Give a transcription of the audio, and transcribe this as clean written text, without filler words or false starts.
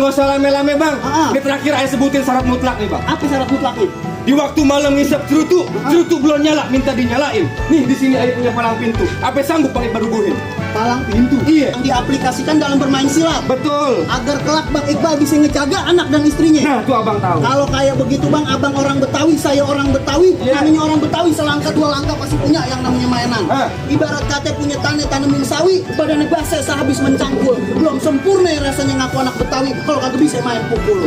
Nggak usah lame-lame bang. Ah. Ini terakhir saya sebutin syarat mutlak nih bang. Apa syarat mutlaknya? Di waktu malam ngisap cerutu belum nyala, minta dinyalain. Nih di sini ayah punya palang pintu. Apa sanggup bang Iqbal rubuhin? Palang pintu. Iya. Yang diaplikasikan dalam bermain silat. Betul. Agar kelak Bang Iqbal bisa ngejaga anak dan istrinya. Nah, tuh abang tahu. Kalau kayak begitu bang, abang orang Betawi, saya orang Betawi. Iya. Namanya orang Betawi, selangkah dua langkah pasti punya yang namanya mainan. Ibarat kata punya tanah tanemin sawi, badannya basah sehabis mencangkul. Belum sempurna ya rasanya ngaku anak Betawi kalau kagak bisa main pukul.